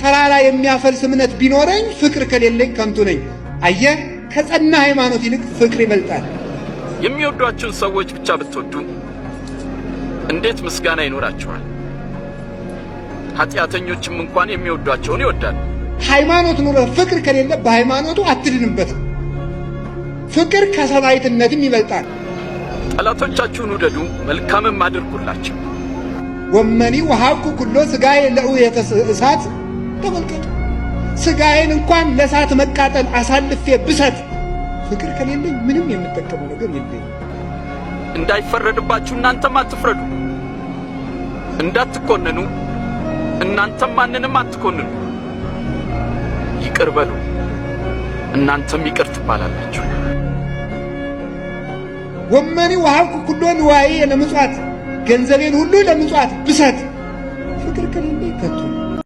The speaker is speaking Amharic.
ተራራ የሚያፈልስ እምነት ቢኖረኝ ፍቅር ከሌለኝ ከንቱ ነኝ። አየህ፣ ከጸና ሃይማኖት ይልቅ ፍቅር ይበልጣል። የሚወዷችሁን ሰዎች ብቻ ብትወዱ እንዴት ምስጋና ይኖራችኋል? ኃጢአተኞችም እንኳን የሚወዷቸውን ይወዳሉ። ሃይማኖት ኑሮ ፍቅር ከሌለ በሃይማኖቱ አትድንበትም። ፍቅር ከሰማዕትነትም ይበልጣል። ጠላቶቻችሁን ውደዱ፣ መልካምም አድርጉላቸው። ወእመኒ ወሀብኩ ኩሎ ሥጋዬ ለዕውየተ እሳት። ተመልከቱ፣ ስጋዬን እንኳን ለእሳት መቃጠል አሳልፌ ብሰጥ ፍቅር ከሌለኝ ምንም የምጠቀመው ነገር የለኝም። እንዳይፈረድባችሁ እናንተም አትፍረዱ፣ እንዳትኮነኑ እናንተም ማንንም አትኮንኑ። ይቅር በሉ እናንተም ይቅር ትባላላችሁ። ወእመኒ ወሀብኩ ኩሎ ንዋዬ ለምጽዋት፣ ገንዘቤን ሁሉ ለምጽዋት ብሰጥ